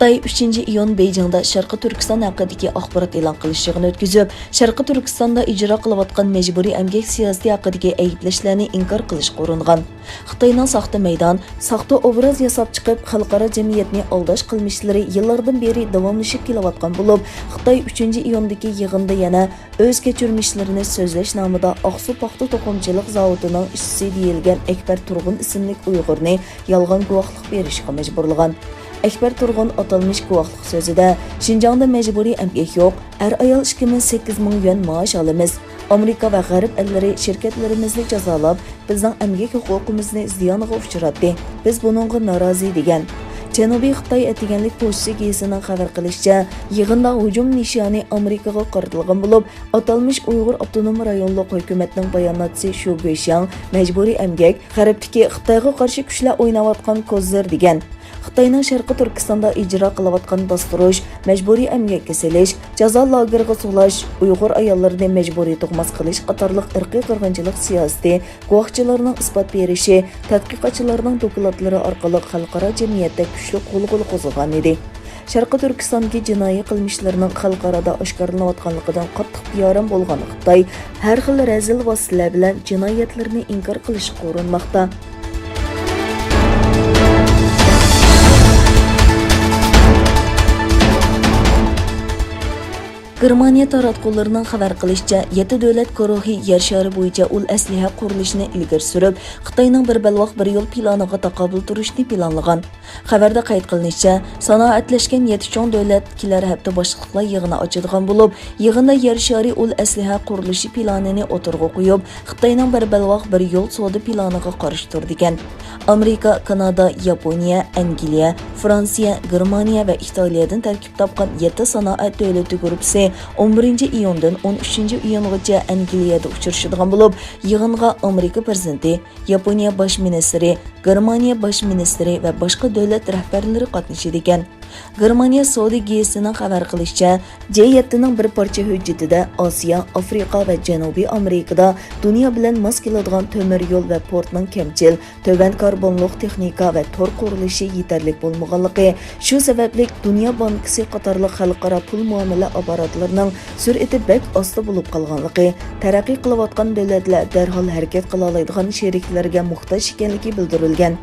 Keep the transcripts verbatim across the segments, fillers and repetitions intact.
خىتاي ئۈچىنچى ئىيۇن بېيجىڭدا شەرقىي تۈركىستان ھەققىدىكى ئاخبارات ئېلان قىلىش يىغىنى ئۆتكۈزۈپ، شەرقىي تۈركىستاندا ئىجرا قىلىۋاتقان مەجبۇرىي ئەمگەك سىياسىتى ھەققىدىكى ئەيىبلەشلەرنى ئىنكار قىلىشقا ئۇرۇنغان. خىتاينىڭ ساختا مەيدان، ساختا ئوبراز ياساپ چىقىپ، خەلقئارا جەمئىيەتنى ئالداش قىلمىشلىرى يىللاردىن بېرى داۋاملىشىپ كېلىۋاتقان بولۇپ، خىتاي ئۈچىنچى ئىيۇندىكى يىغىندا يەنە ئۆز كەچۈرمىشلىرىنى سۆزلەش نامىدا ئاقسۇ پاختا توقۇمىچىلىق زاۋۇتىنىڭ ئىشچىسى دېيىلگەن ئەكبەر تۇرغۇن ئىسىملىك ئۇيغۇرنى يالغان گۇۋاھلىق بېرىشكە مەجبۇرلىغان. ئەكبەر تۇرغۇن ئاتالمىش گۇۋاھلىق سۆزىدە، شىنجاڭدا مەجبۇرىي ئەمگەك يوق، ئەر-ئايال ئىككىمىز سەككىز مىڭ يۈەن مائاش ئالىمىز. ئامېرىكا ۋە غەرب ئەللىرى شىركەتلىرىمىزنى جازالاپ، بىزنىڭ ئەمگەك ھوقۇقىمىزنى زىيانغا ئۇچراتتى. بىز بۇنىڭغا نارازى، دېگەن. جەنۇبىي خىتاي ئەتىگەنلىك پوچتا گېزىتىنىڭ خەۋەر قىلىشىچە، يىغىندا ھۇجۇم نىشانى ئامېرىكىغا قارىتىلغان بولۇپ، ئاتالمىش ئۇيغۇر ئاپتونوم رايونلۇق ھۆكۈمەتنىڭ باياناتچىسى شۇ گۆشياڭ مەجبۇرىي ئەمگەك، غەربتىكى خىتايغا قارشى كۈچلەر ئويناۋاتقان كوزىر، دېگەن. خىتاينىڭ شەرقىي تۈركىستاندا ئىجرا قىلىۋاتقان باستۇرۇش، مەجبۇرىي ئەمگەككە سېلىش، جازا لاگېرىغا سولاش، ئۇيغۇر ئاياللىرىنى مەجبۇرىي تۇغماس قىلىش قاتارلىق ئىرقىي قىرغىنچىلىق سىياسىتى، گۇۋاھچىلارنىڭ ئىسپات بېرىشى، تەتقىقاتچىلارنىڭ دوكلاتلىرى ئارقىلىق خەلقئارا جەمئىيەتتە كۈچلۈك غۇلغۇلا قوزغىغانىدى. شەرقىي تۈركىستاندىكى جىنايى قىلمىشلىرىنىڭ خەلقئارادا ئاشكارىلىنىۋاتقانلىقىدىن قاتتىق بىئارام بولغان خىتاي ھەر خىل رەزىل ۋاسىتىلەر بىلەن جىنايەتلىرىنى ئىنكار قىلىشقا ئۇرۇنماقتا. گېرمانىيە تاراتقۇلىرىنىڭ خەۋەر قىلىشىچە، يەتتە دۆلەت گۇرۇھى يەر شارى بويىچە ئۇل ئەسلىھە قۇرۇلۇشىنى ئىلگىرى سۈرۈپ، خىتاينىڭ بىر بەلباغ بىر يول پىلانىغا تاقابىل تۇرۇشنى پىلانلىغان. خەۋەردە قەيت قىلىنىشىچە، سانائەتلەشكەن يەتتە چوڭ دۆلەت كېلەر ھەپتە باشلىقلار يىغىنى ئاچىدىغان بولۇپ، يىغىندا يەر شارى ئۇل ئەسلىھە قۇرۇلۇشى پىلانىنى ئوتتۇرىغا قويۇپ، خىتاينىڭ بىر بەلباغ بىر يول سودا پىلانىغا قارشى تۇرىدىكەن. ئامېرىكا، كانادا، ياپونىيە، ئەنگلىيە، فرانسىيە، گېرمانىيە ۋە ئىتالىيەدىن تەركىب تاپقان يەتتە سانائەت دۆلىتى گۇرۇپپىسى ئون بىرىنچى ئىيۇندىن ئون ئۈچىنچى ئىيۇنغىچە ئەنگلىيەدە ئۇچرىشىدىغان بولۇپ، يىغىنغا ئامېرىكا پىرېزىدېنتى، ياپونىيە باش مىنىستىرى، گېرمانىيە باش مىنىستىرى ۋە باشقا دۆلەت رەھبەرلىرى قاتنىشىدىكەن. گېرمانىيە سودا گېزىتىنىڭ خەۋەر قىلىشىچە، جى يەتتىنىڭ بىر پارچە ھۆججىتىدە ئاسىيا، ئافرىقا ۋە جەنۇبىي ئامېرىكىدا دۇنيا بىلەن ماس كېلىدىغان تۆمۈر يول ۋە پورتنىڭ كەمچىل، تۆۋەن كاربونلۇق تېخنىكا ۋە تور قۇرۇلۇشى يېتەرلىك بولمىغانلىقى، شۇ سەۋەبلىك دۇنيا بانكىسى قاتارلىق خەلقئارا پۇل مۇئامىلە ئاپپاراتلىرىنىڭ سۈرئىتى بەك ئاستا بولۇپ قالغانلىقى، تەرەققىي قىلىۋاتقان دۆلەتلەر دەرھال ھەرىكەت قىلالايدىغان شېرىكلەرگە موھتاج ئىكەنلىكى بىلدۈرۈلگەن.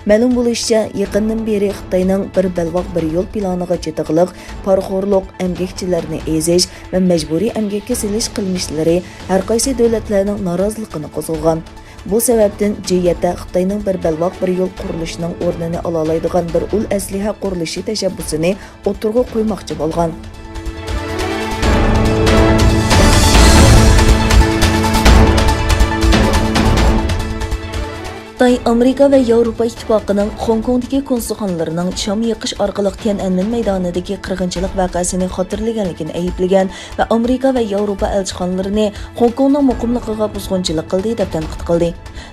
مەلۇم بولۇشىچە، يېقىندىن بېرى خىتاينىڭ بىر بەلباغ بىر يول پىلانىغا چېتىقلىق، پارىخورلۇق، ئەمگەكچىلەرنى ئېزىش ۋە مەجبۇرىي ئەمگەككە سېلىش قىلمىشلىرى ھەرقايسى دۆلەتلەرنىڭ نارازىلىقىنى قوزغىغان. بۇ سەۋەبتىن جى يەتتە خىتاينىڭ بىر بەلباغ بىر يول قۇرۇلۇشىنىڭ ئورنىنى ئالالايدىغان بىر ئۇل ئەسلىھە قۇرۇلۇشى تەشەببۇسىنى ئوتتۇرىغا قويماقچى بولغان. خىتاي ئامېرىكا ۋە ياۋروپا ئىتتىپاقىنىڭ خوڭكوڭدىكى كونسۇلخانىلىرىنىڭ شام يېقىش ئارقىلىق تيەنئەنمېن مەيدانىدىكى قىرغىنچىلىق ۋەقەسىنى خاتىرىلىگەنلىكىنى ئەيىبلىگەن ۋە ئامېرىكا ۋە ياۋروپا ئەلچىخانىلىرىنى خوڭكوڭنىڭ مۇقىملىقىغا بۇزغۇنچىلىق قىلدى، دەپ تەنقىد قىلدى.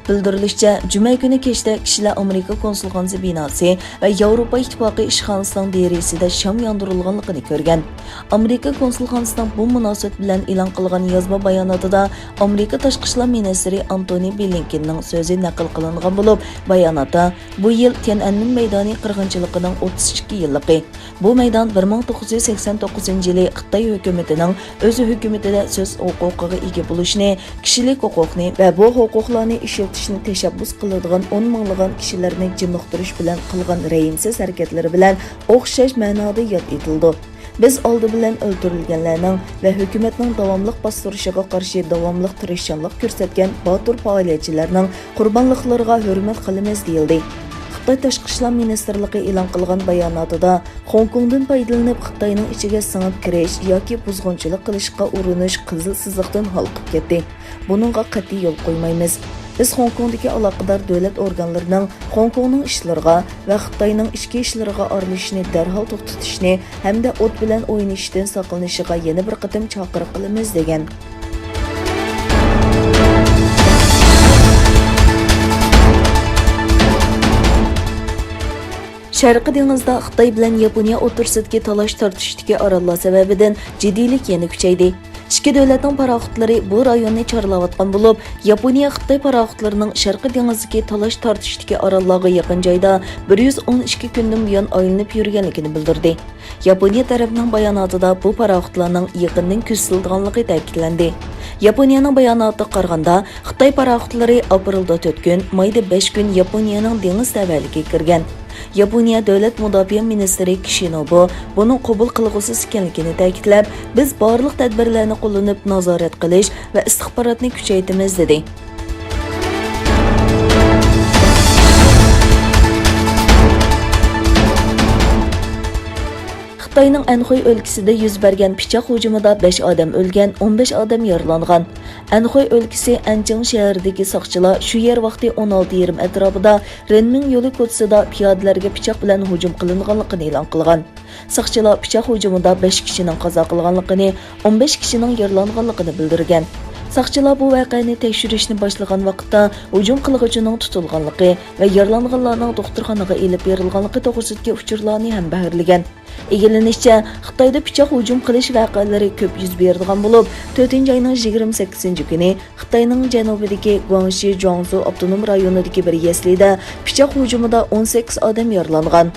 بىلدۈرۈلۈشىچە، جۈمە كۈنى كەچتە كىشىلەر ئامېرىكا كونسۇلخانىسى بىناسى ۋە ياۋروپا ئىتتىپاقى ئىشخانىسىنىڭ دېرىزىسىدە شام ياندۇرۇلغانلىقىنى كۆرگەن. ئامېرىكا كونسۇلخانىسىنىڭ بۇ مۇناسىۋەت بىلەن ئېلان قىلغان يازما باياناتىدا ئامېرىكا تاشقى ئىشلار مىنىستىرى ئانتونى بلىنكېننىڭ سۆزى نەقىل قىلىنغان بولۇپ، باياناتتا بۇ يىل تيەنئەنمېن مەيدانى قىرغىنچىلىقىنىڭ ئوتتۇز ئىككى يىللىقى. بۇ مەيدان بىر مىڭ توققۇز يۈز سەكسەن توققۇزىنچى يىلى خىتاي ھۆكۈمىتىنىڭ ئۆز ھۆكۈمىتىدە سۆز ھوقۇقىغا ئىگە بولۇشنى، كىشىلىك ھوقۇقنى ۋە بۇ ھوقۇقلارنى ئىشلىتىشنى تەشەببۇس قىلىدىغان ئون مىڭلىغان كىشىلەرنى جىمىقتۇرۇش بىلەن قىلغان رەھىمسىز ھەرىكەتلىرى بىلەن ئوخشاش مەنادا ياد ئېتىلىدۇ. بىز ئالدى بىلەن ئۆلتۈرۈلگەنلەرنىڭ ۋە ھۆكۈمەتنىڭ داۋاملىق باستۇرۇشىغا قارشى داۋاملىق تىرىشچانلىق كۆرسەتكەن باتۇر پائالىيەتچىلەرنىڭ قۇربانلىقلىرىغا ھۆرمەت قىلىمىز، دېيىلدى. خىتاي تاشقى ئىشلار مىنىستىرلىقى ئېلان قىلغان باياناتىدا، خوڭكوڭدىن پايدىلىنىپ خىتاينىڭ ئىچىگە سىڭىپ كىرىش ياكى بۇزغۇنچىلىق قىلىشقا ئۇرۇنۇش قىزىل سىزىقتىن ھالقىپ كەتتى. بۇنىڭغا قەتئىي يول قويمايمىز. بىز خوڭكوڭدىكى ئالاقىدار دۆلەت ئورگانلىرىنىڭ خوڭكوڭنىڭ ئىشلىرىغا ۋە خىتاينىڭ ئىچكى ئىشلىرىغا ئارىلىشىشنى دەرھال توختىتىشنى ھەمدە ئوت بىلەن ئوينىشىشتىن ساقلىنىشىغا يەنە بىر قېتىم چاقىرىق قىلىمىز، دېگەن. شەرقىي دېڭىزدا خىتاي بىلەن ياپونىيە ئوتتۇرىسىدىكى تالاش-تارتىشتىكى ئاراللار سەۋەبىدىن جىددىيلىك يەنە كۈچەيدى. ئىككى دۆلەتنىڭ پاراخوتلىرى بۇ رايوننى چارلاۋاتقان بولۇپ، ياپونىيە خىتاي پاراخوتلىرىنىڭ شەرقىي دېڭىزدىكى تالاش تارتىشتىكى ئاراللارغا يېقىن جايدا بىر يۈز ئون ئىككى كۈندىن بۇيان ئايلىنىپ يۈرگەنلىكىنى بىلدۈردى. ياپونىيە تەرەپنىڭ باياناتىدا بۇ پاراخوتلارنىڭ يېقىندىن كۆزىتىلىدىغانلىقى تەكىتلەندى. ياپونىيەنىڭ باياناتىغا قارىغاندا، خىتاي پاراخوتلىرى ئاپرېلدا تۆت كۈن، مايدا بەش كۈن ياپونىيەنىڭ دېڭىز تەۋەلىكىگە كىرگەن. ياپونىيە دۆلەت مۇداپىئە مىنىستىرى كىشىنوبۇ بۇنىڭ قوبۇل قىلغۇسىز ئىكەنلىكىنى تەكىتلەپ، بىز بارلىق تەدبىرلەرنى قوللىنىپ نازارەت قىلىش ۋە ئىستىخباراتنى كۈچەيتىمىز، دېدى. خىتاينىڭ ئەنخۇي ئۆلكىسىدە يۈز بەرگەن پىچاق ھۇجۇمىدا بەش ئادەم ئۆلگەن، ئون بەش ئادەم يارىلانغان. ئەنخۇي ئۆلكىسى ئەنچىڭ شەھىرىدىكى ساقچىلار شۇ يەر ۋاقتى ئون ئالتە يېرىم ئەتراپىدا رېنمىڭ يولى كوچىسىدا پىيادىلەرگە پىچاق بىلەن ھۇجۇم قىلىنغانلىقىنى ئېلان قىلغان. ساقچىلار پىچاق ھۇجۇمىدا بەش كىشىنىڭ قازا قىلغانلىقىنى، ئون بەش كىشىنىڭ يارىلانغانلىقىنى بىلدۈرگەن. ساقچىلار بۇ ۋەقەنى تەكشۈرۈشنى باشلىغان ۋاقىتتا، ھۇجۇم قىلغۇچىنىڭ تۇتۇلغانلىقى ۋە يارىلانغانلارنىڭ دوختۇرخانىغا ئېلىپ بېرىلغانلىقى توغرىسىدىكى ئۇچۇرلارنى ھەمبەھىرلىگەن. ئىگىلىنىشىچە، خىتايدا پىچاق ھۇجۇم قىلىش ۋەقەلىرى كۆپ يۈز بېرىدىغان بولۇپ، تۆتىنچى ئاينىڭ يىگىرمە سەككىزىنچى كۈنى خىتاينىڭ جەنۇبىدىكى گۇاڭشى جۇاڭزۇ ئاپتونوم رايونىدىكى بىر يەسلىدە پىچاق ھۇجۇمىدا ئون سەككىز ئادەم يارىلانغان.